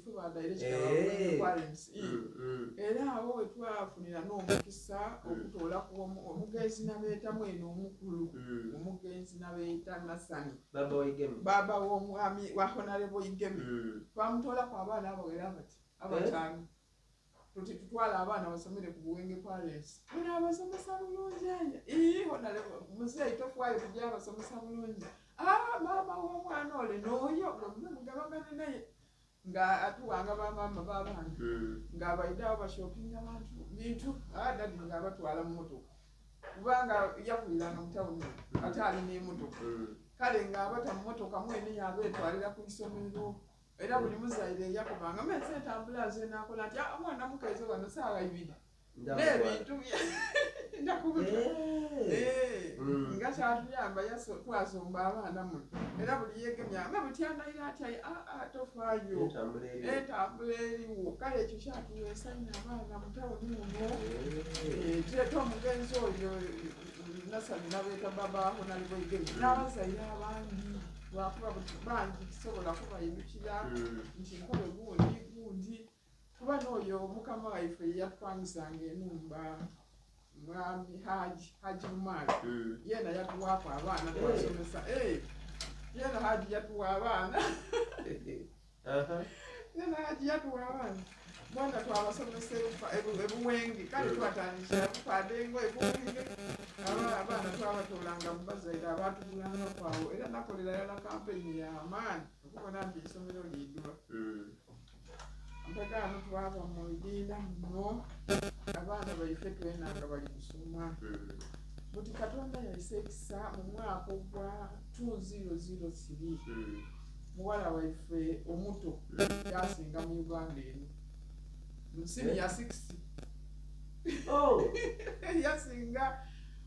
ife ba director ba Buwenge Parents. Era agho wetwafunira n'omukisa okutoolaku omugenzi Nabeeta mwene omukulu, omugenzi Nabeeta Nasani, Baaba wa Igeme, baaba w'omwami wa Honarebo Igeme, twamutoolaku abaana abawera bati abataanu. Tuti tutwale abaana basomere ku Buwenge Parents. Bano abasomesa bulungi aye. Ii Honarebo muzeeyi tofaayo kugya abasomesa bulungi. Ah maama w'omwana ole n'oyo gwe mube mugabagane naye. Nga atuwanga ba maama b'abaana. Nga abaidha agho bashopinga bantu bintu. Ah daddy nga abatwala mu motoka. Kubanga yakuliranga mu tawuni ate ali n'emotoka. Kale nga abata mu motoka mwene yabeetwalira ku isomero. Era buli muzaire eyakobanga me nze ntambula nze nakola nti ah, omwana mukeeze wano saawa ibiri n'ebintu bye njakubuta eh. Eh, nga kyatuyamba twasomba abaana muno era buli yegemya nga butyanaira atya ah, ah, tofaayo entambula eriwo kale ekyo kyatuweesa nyo abaana mu tawuni muno eh, tuleeta omugenzi oyo Nasani nabeeta baba honalibwegemi n'abazaire abandi lwakuba buti bangi tisobola kubaidhukira nti nkobe gundi gundi kuba n'oyo mukama waife ye yatupangisanga enhumba mwami Haji Haji Umar yeena yatuwaaku abaana twasomesa eh yeena Haji yatuwa abaana yeena Haji yatuwa abaana bona twabasomesa e Buwenge kale twatandikira Bufadengo e Buwenge abaana twabatoolanga mu bazaire abaatugulangaku agho era nakolera irala kampeyini ya maani okubona nti eisomero liidhula. Mpaka ghano twaba mu idinda muno abaana baife twena nga bali kusoma. Buti Katonda yaisa ekisa mu mwaka ogwa 2003 muwala waife omuto yasinga mu Uganda eno mu siniya 6 yasinga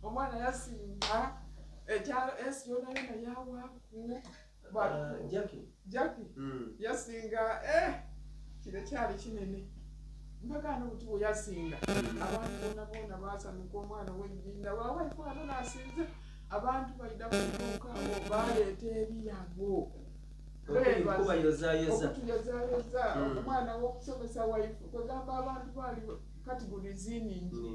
omwana yasinga ekyalo ensi yonayona yawaaku. Jackie. Jackie yasinga eh kire kyali kinene mpaka nobuti bweyasinga abantu bonabona basanuka omwana ow'eidinda wawaife wano nasinze abantu baida kuduuka awo baleeta ebirabo Okubayozayoza. Okutuyozayoza omwana w'omusomesa waife kwegamba abantu baali categories ningi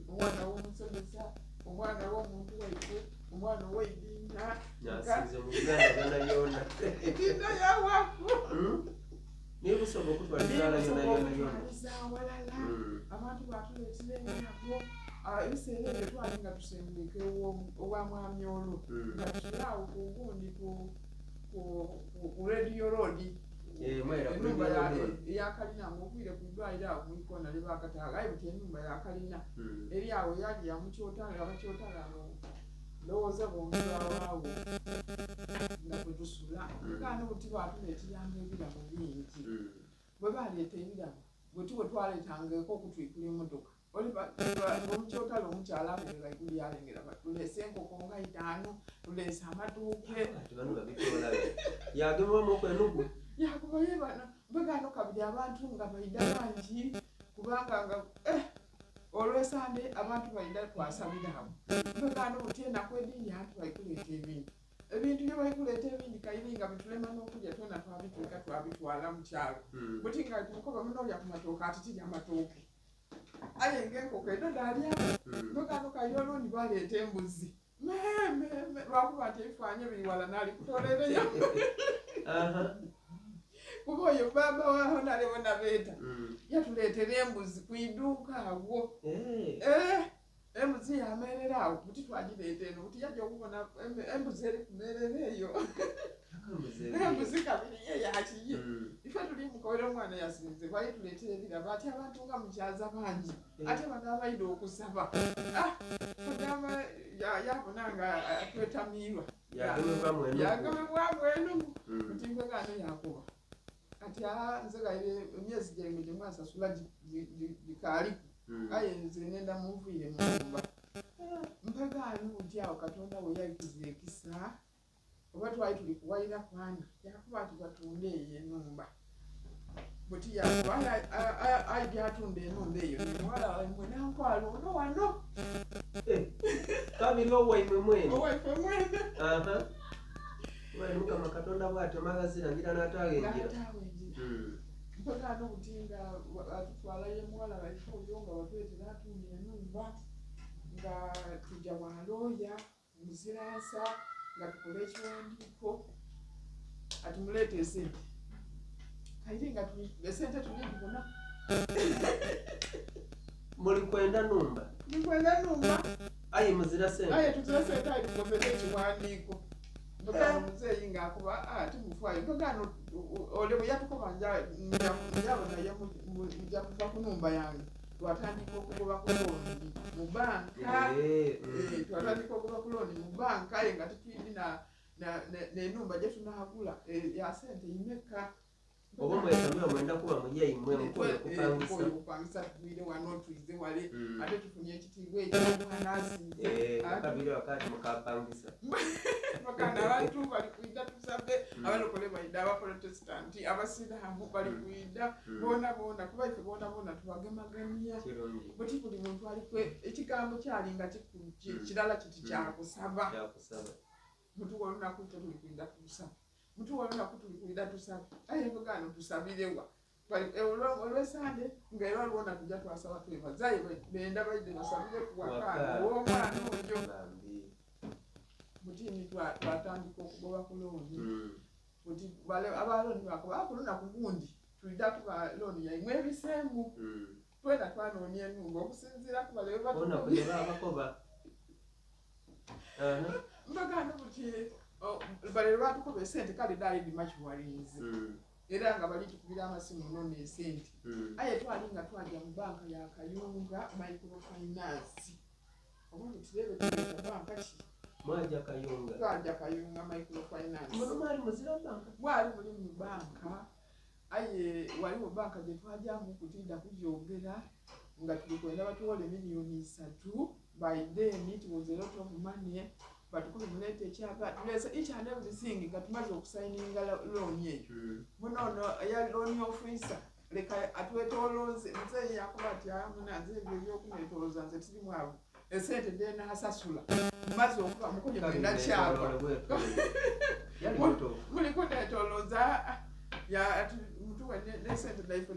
omwana w'omusomesa omwana w'omuntu waife omwana ow'eidinda Nasinze mu Uganda yona yona. Idinda yawaku. Naye busobola okutwaliza awalala yona yona yona. Okutwaliza awalala. Abantu batuleetera ebirabo. Ebiseera ebyo twali nga tusengwike owa Mwami Olu. Nga tusula awo ku gundi ku ku Radio Road. Enhumba eya kalina ng'oviire ku idwaliro awo mu ikoona lye baakataagho aye buti enhumba ya kalina eri awo yali ya mukyotala abakyotala abo ndowooza bombi bawaagho nga kwe tusula. Gaano buti baatuleeteranga ebirabo bingi. Bwe baaleeta ebirabo buti bwe twaleetanga eka okutwikula emotoka Omukyotala omukyala abere ghaigulu yalengera bati tuleese enkoko nga itaanu, tuleese amatooke. Ati bano babitoola gha? Yaagemebwamuuku enugu. Yaakoba ye bano mpegaano kabiri abantu nga baidha bangi kubanga nga eh olw'esande abantu baidha twasabira agho. Mpegaano buti enaku edhindi abantu bali kuleeta ebintu. Ebintu bye bali kuleeta ebindi kaire nga bitulema n'okulya twena twabitwika twabitwala mu kyalo. Buti nga tumukoba muno olya ku matooke ati tirya matooke. Aye ng'enkoko edho dhaalyaku. Mpegaano kaire olundi baleeta embuzi. Me, me, me, lwakuba nti ebifaanhie biri wala naali kutolereyo. Kuba oyo baaba wa Honarebo Nabeeta yatuleetera embuzi ku iduuka agho. Eh, embuzi yaameerera agho buti twagireeta eno buti yaja okubona embuzi eri kumeerera eyo. Embuzi kabiri ye yakiye. Ife tuli mukobera omwana yasinze bali tuleetera ebirabo ati abantu nga mukyaza bangi. Ate bano abaidha okusaba. Ah, kugamba yabona nga twetamiirwa. Yagemebwamu enugu. Buti mpegaano yakoba ati aa nze ghaire emyezi gyaimwe gye mwansasula gikaaliku aye nze nenda munviire mu nhumba. Mpegaano buti agho Katonda bwe yaikuza ekisa oba twali tuli kuwayira ku ani yakoba ati batunde eyo enhumba. Buti yakoba aye aidye atunde enhumba eyo ni muwala waimwe nankwale ono wano. Kabiri owaimwe mwene. Owaifwe mwene. Aha. Kuba ni Mukama Katonda bw'atyo maghazira ngira n'ataagho engira. N'ataagho engira. Mpagaano buti nga atutwala ye muwala waife oyo nga batwetera atunda enhumba nga tuja wa looya muziransa nga tukola ekiwandiiko ati muleete esente kaire nga esente tulidhibona. Muli kwenda numba? Tuli kwenda numba. Aye muzira sente? Aye tuzira sente aye tugobere ekiwandiiko. Mpagaano muzeeyi nga akuba timufaayo. Mpagaano ole bwe yatukoba njabona ye muja kuva ku numba yange twatandika okugoba ku looni mu banka. Twatandika okugoba ku looni mu banka aye nga titwidi n'enumba gyetunaagula ya sente imeka. Oba mwesamira mwenda kuba muyaimwe mukoye okupangisa. Mukoye okupangisa tugwire wano twize wale ate tufunye ekitiibwa eky'obwanasi. Akabiri wakati mukapangisa. Bakana abantu bali kwida tusabe, abalokole baida, abaprotestanti, abasiraamu bali kwida boona boona kuba ife boona boona tubagemagemya. Buti buli muntu ali ekigambo kyalinga kirala kiti kyakusaba. Mutuwa olunaku tuli kwida tusaba. Mutuwa olunaku tuli kwida tusaba. Aye mbugano tusabirewa. Olwesande nga era lwona tujja twasaba twebaza aye benda baide basabire kuwaka ow'omwana oyo. Butini twatandika okugoba ku looni. Buti abalooni bakoba ku lunaku gundi tulida kuba looni yaimwe ebiseemu. Twena twanoonya enumba okusinziira ku bale babakoba. Mbagano buti bale batukoba esente kale daali dimakiwalinze. Era nga bali tukubira amasimu nona esente. Aye twali nga twajja mu banka ya Kayunga microfinance. Oba butirebe tuyita banka ki? Mwaja Kayunga. Twaja Kayunga microfinance. Muno mwali muzira banka? Mwali muli mu banka. Aye waliwo banka gye twajamu kutinda kugyogera nga tuli kwenda batuwole miliyoni 3. By then it was a lot of money. Batukube muleete ekyapa tulese each and everything nga tumaze okusayininga looni eyo. Munono eya looni officer leka atwetoolooze nze yakuba ati amuna nze ebyo ebyokunetolooza nze tiri mwavu esente ndenasasula maze okuba mukonye mwenda kyapa muli kunetolooza ya mutuwe nesente daife.